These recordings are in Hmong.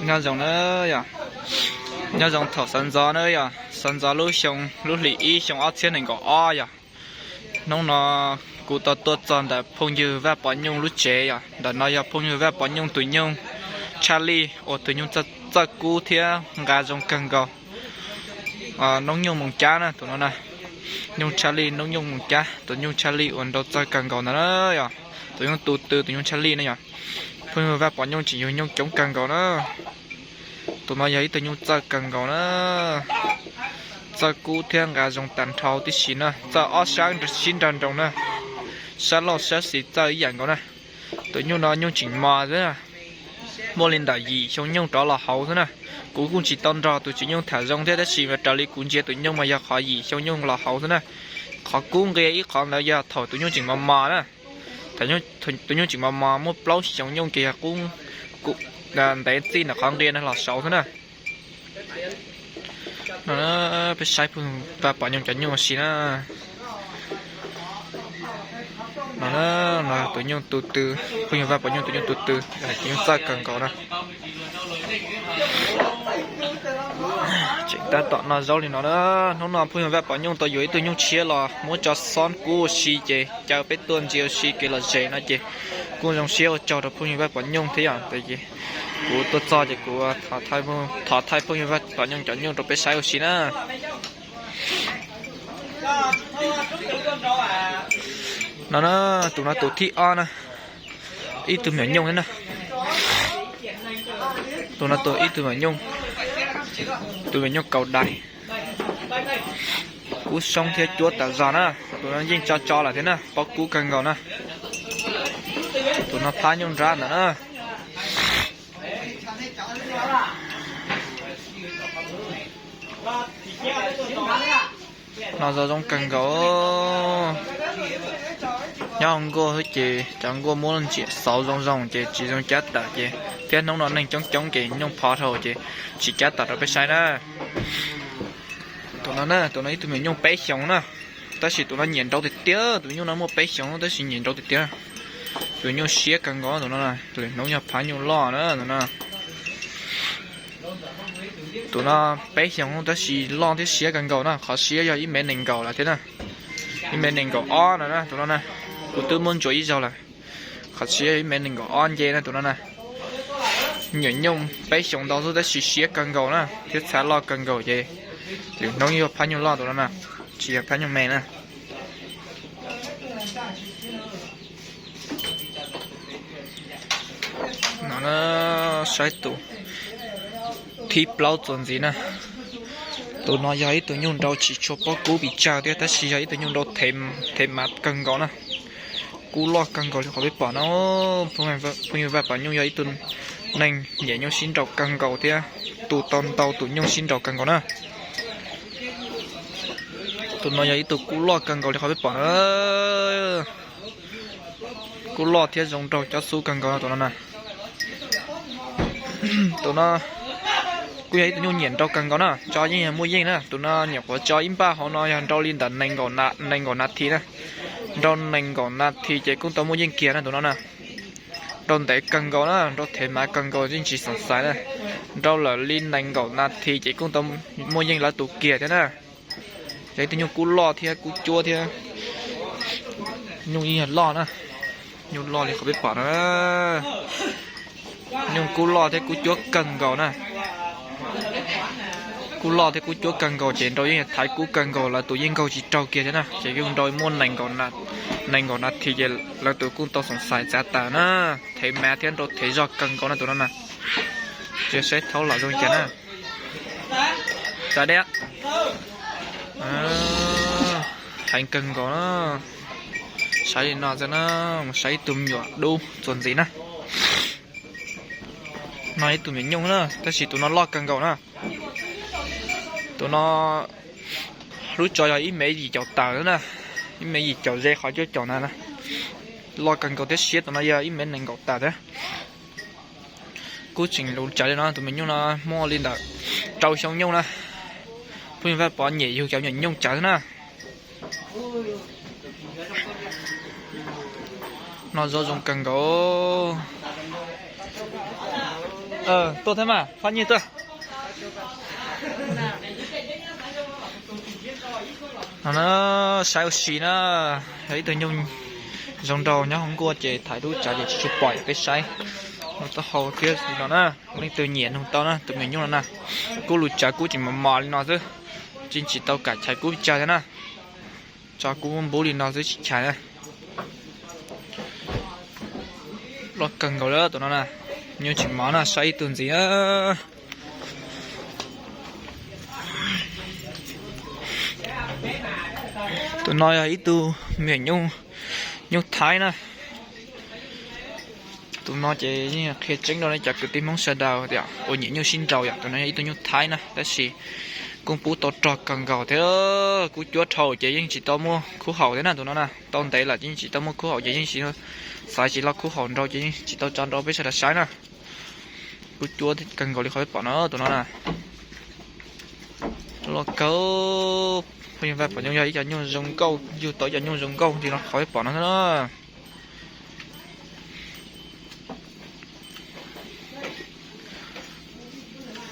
Nyob zoo na yom, nyob zoo thaum sawv ntxov na yom, sawv ntxov lub xyoo, lub hlis ib xyoo ob txhiab nees nkaum ob yom. Hnub no kuv tau tuaj txog ntawm phooj ywg Vaj Pov Nyuj lub tsev yom. Ntawm no yog phooj ywg Vaj Pov Nyuj tus nyuj Tshaj Lij uas tus nyuj txawj kub thiab nqa zoo kawg nkaus. Noob Nyuj Moos Cab na tus no na. Nyuj Tshaj Lij, Noob Nyuj Moos Cab, tus nyuj Tshaj Lij uas nrau txawj kawg nkaus ntawd na yom. Tus nyuj tu tw tus nyuj Tshaj Lij na yom. Phooj ywg Vaj Pov Nyuj tseem yug nyuj coob kawg nkaus na. Tus no yog ib tug nyuj txawj kawg nkaus na. Txawj kub thiab nqa zoo tag nrho tib si na, txawj ob sab sib nrag nroos na. Sab laug sab xis txawj ib yam nkaus na. Tus nyuj no nyuj tseem mos xwb na, muaj li ntawm yim xyoo nyuj rov los hauv xwb na. Kuv kuj tsis tau nrog tus tsev nyuj tham zoo thiab tab sis mas raws li kuv ntsia tus nyuj mas yog qhov yim xyoo nyuj los hauv xwb na. Qhov kub nqia ib qhov ntawd yog thaum tus nyuj tseem mos mos na. Tus nyuj tseem mos mos muaj plaub xyoo nyuj ces yog kub, ntev txij ntawm qhov nqia no los saud xwb na. No peb saib phooj ywg Vaj Pov Nyuj cov nyuj ua si na. No, no tus nyuj tu tw, phooj ywg Vaj Pov Nyuj tus nyuj tu tw, tus nyuj txawj kawg nkaus na. Tseem tab tom noj zaub li no na. Hnub no phooj ywg Vaj Pov Nyuj tau yuav ib tug nyuj tshiab los muab tso xob kub ua si ces caw peb tuaj ntsia ua si kev lom zem no ces kuj zoo siab ua tsaug rau phooj ywg Vaj Pov Nyuj thiab yom. Kuv tuaj txog ces kuv thov thaij phooj ywg Vaj Pov Nyuj cov nyuj rau peb saib ua si na. No na, tus no tus thib ob na, ib tug me nyuam nyuj thiab na. Tus no tus ib tug me nyuam nyuj, tus me nyuam nyuj kaus dais, kub soob thiab cuab tas zog na. Tus no yeej tso tso lawm thiab na, paub kub kawg nkaus na. Tus no phab nyuj nrab ntawm na. No zoo zoo kawg nkaus. Nyob hauv nkuaj xwb ces cov nkuaj muab ntxiam xauv zoo zoo ces tsis zoo cab tawm ces thiab hnub no neeg coob coob ces nyuj phov dhau ces tsis cab tawm rau peb saib na. Tus no na, tus no ib tug me nyuj peb xyoos na, tab sis tus no nyiam nrau tiag tiag, tus nyuj no muaj peb xyoos tab sis nyiam nrau tiag tiag. Tus nyuj siab kawg nkaus tus no, lwm hnub yog phab nyuj loj na tus no. Tus no peb xyoos tab sis loj thiab siab kawg nkaus na, qhov siab yog ib mev nees nkaum lawm thiab na. Ib mev nees nkaum ob no na tus no na, kuv twb muab ntsuas ib zaug lawm. Qhov siab yog ib mev nees nkaum ob nce na tus no na. Nyuam nyuj peb xyoos ntau xwb tab sis siab kawg nkaus na thiab txhaj loj kawg nkaus ces lwm hnub yuav phab nyuj loj tus no na, tsis yog phab nyuj me na. No saib tus thib plaub txuas ntxiv na. Tus no yog ib tug nyuj nrau tsis tshua paub kub pes tsawg thiab tab sis yog ib tug nyuj nrau thev mav kawg nkaus na. Kub loj kawg nkaus li qhov peb pom no. Phooj ywg Vaj Pov Nyuj yog ib tug neeg nyiam nyuj sib nrau kawg nkaus thiab tu tau ntau tus nyuj sib nrau kawg nkaus na. Tus no yog ib tug kub loj kawg nkaus li qhov peb pom na. Kub loj thiab zoo nraug cob xub kawg nkaus no tus no na. Tus no kuj yog ib tug nyuj nyiam nrau kawg nkaus na, tso yeej yog muaj yeej na. Tus no nyuam qhuav tso ib npaj hauv no yog nrau li ntawm nees nkaum nas this na. Nrau nees nkaum nas this ces kuj tau muaj yeej kiag na tus no na. Nrau ntev kawg nkaus na, nrau thev mav kawg nkaus yeej tsis xoom xaiv na. Nrau lawm li nees nkaum nas this ces kuj tau muaj yeej lawv tus kiag thiab na. Yog ib tug nyuj kub loj thiab kub cuab thiab. Nyuj yeej yog loj na, nyuj loj li qhov peb pom na. Nyuj kub loj thiab kub cuab kawg nkaus na. Kub loj thiab kub cuab kawg nkaus ces nrau yeej yog thaiv kub kawg nkaus lawv tus yeej nkaug tsis raug kiag thiab na ces yeej nrau muaj nees nkaum nas this ces lawv tus kuj tau xoom xaiv txav tas na. Thev mav thiab nrau thev zog kawg nkaus na tus no na. Cia saib thaub los zoo cas na. Txav deb. Heev kawg nkaus na. Saib li no xwb na, mus saib ib tug me nyuam dub txuas ntxiv na. No ib tug me nyuj na, tab sis tus no loj kawg nkaus na. Tus no lub tso yog ib mev yim caum tawm na, ib mev yim caum ze qhov cuaj caum na. Loj kawg nkaus thiab siab, tus no yog ib mev nees nkaum tawm thiab. Kuj tseem lus tsawv li no, tus me nyuj no muaj li ntawm rau xyoo nyuj na. Phooj ywg Vaj Pov nyiam yug cov nyuam nyuj tsawv na. No zoo zoo kawg nkaus. Tuaj thiab mas, Fab Nyiaj tuaj. No na, saib ua si na, yog ib tug nyuj zoo nraug nyob hauv nkuaj ces thaum lub tsav ces tsis tshua pom peb saib. No taub hau thiab li no na, leej twg nyiam nug tau na, tus me nyuj no na. Kub lus tsav kub tseem mos mos li no xwb, tsis tsis tau kam chais kub pes tsawg thiab na. Tso kub npub li no xwb tsis chais na. Loj kawg nkaus li tus no na, nyuj tseem mos na, saib ib tug ntxiv na. Tus no yog ib tug me nyuj, nyuj Thaib na. Tus no ces yeej qhia tseeb rau nej cov kwv tij Hmoob sawv daws tias uas nyiam nyuj sib nraus yom, tus no yog ib tug nyuj Thaib na, tab sis kuj pub tau rog kawg nkaus thiab. Kuj cuab dhau ces yeej tsis tau muaj khub haum thiab na tus no na, tau ntev lawm ces yeej tsis tau muaj khub haum ces yeej tsis, xaiv tsis loj khub haum nrau ces yeej tsis tau tso nrau peb sawv daws saib na. Kuj cuab kawg nkaus li qhov peb pom no tus no na. Loj kawg, phooj ywg Vaj Pov Nyuj yog ib cov nyuj zoo nkauj, yug tau ib cov nyuj zoo nkauj li no qhov peb pom no xwb na.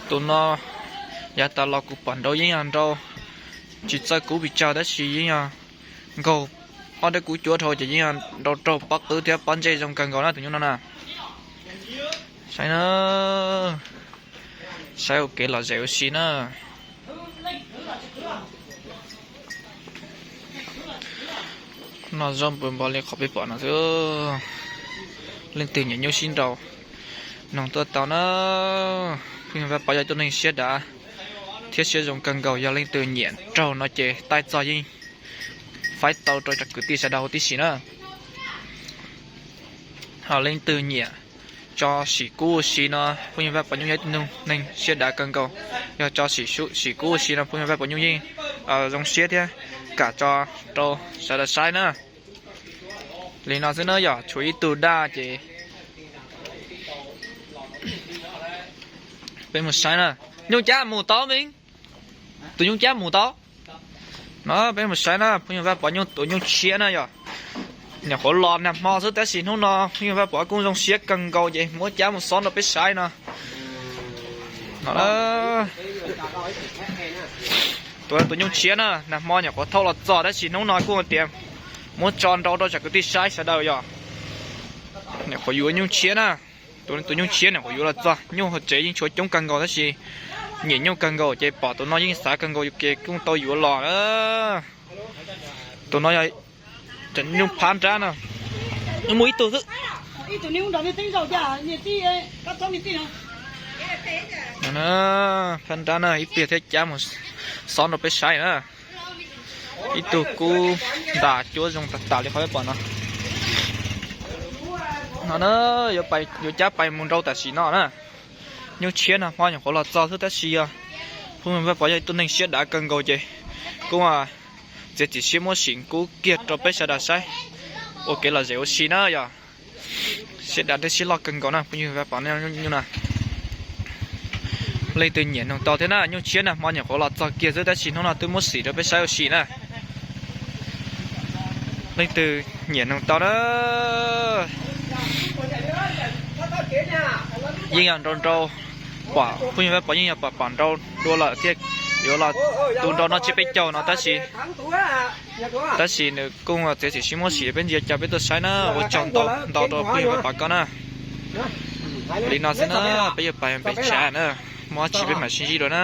Tus no yav tas los kuv pom nrau yeej yog nrau tsis txawj kub pes tsawg tab sis yeej yog nkaug ob dab kub cuab dhau ces yeej yog nrau raug pob qwb thiab pob ntseg zoo kawg nkaus na tus nyuj no na. Saib na, saib ua kev lom zem ua si na. No zoo npaum npaum li qhov peb pom no xwb. Leej twg nyiam nyuj sib nraus, noog tuaj tau na. Phooj ywg Vaj Pov yog ib tug neeg siab dav thiab siab zoo kawg nkaus, yog leej twg nyiam raug no ces taij txog yeej faib tau rau cov kwv tij sawv daws huv tib si na. Ho leej twg nyiam tso sim kub ua si no, phooj ywg Vaj Pov Nyuj yog ib tug neeg siab dav kawg nkaus. Yog tso sim kub ua si no phooj ywg Vaj Pov Nyuj yeej zoo siab thiab kam tso rau sawv daws saib na. Li no xwb na yom, tshuav ib tug daj ces peb mus saib na. Nyuj cab mus tau me, tus nyuj cab mus tau. No peb mus saib na, phooj ywg Vaj Pov Nyuj tus nyuj tshiab na yom. Nyuam qhuav los nag hmo xwb tab sis hnub no phooj ywg Vaj Pov kuj zoo siab kawg nkaus ces muab cab mus xob rau peb saib no. No, tus nyuj tshiab na, nag hmo nyuam qhuav thauj los txog tab sis hnub no kuj tias muab tso nrau rau cov kwv tij saib sawv daws yom. Nyuam qhuav yuav nyuj tshiab na, tus nyuj tshiab nyuam qhuav yuav los txog, nyuj hauv tsev yeej tshuav coob kawg nkaus tab sis nyiam nyuj kawg nkaus ces pom tus no yeej xav kawg nkaus yuav ces kuj tau yuav los na. Tus no yog cov nyuj phab nrab na, muaj ib tug xwb. Phab nrab na, ib pliag thiab cab mus xob rau peb saib na. Ib tug kub ntas cuab zoo tas tas li qhov peb pom no. No na, yuav cab pais mus nrau tam sim no na. Nyuj tshiab nag hmo nyuam qhuav los txog xwb tab sis yog phooj ywg Vaj Pov yog ib tug neeg siab dav kawg nkaus ces kuj txiav txim siab muab sim kub kiag rau peb sawv daws saib ua kev lom zem ua si na yom. Siab dav thiab siab loj kawg nkaus na phooj ywg Vaj Pov nyuj na. Leej twg nyiam noog tau thiab na, nyuj tshiab nag hmo nyuam qhuav los txog kiag xwb tab sis hnub no twb muab sim rau peb saib ua si na. Leej twg nyiam noog tau na. Yeej yog nrau nrau, pom phooj ywg Vaj Pov yeej yog pom pom nrau dua lawm thiaj yuav los tu nrau noj tsiab peb caug no tab sis, tab sis nws kuj txiav txim siab muab sim, peb ntsia caw peb tuaj saib na, ua tsaug ntau ntau rau phooj ywg Vaj Pov koj na. Li no xwb na, peb yuav pais pem tshav na, muaj dab tsi peb mam sib ntsib dua na.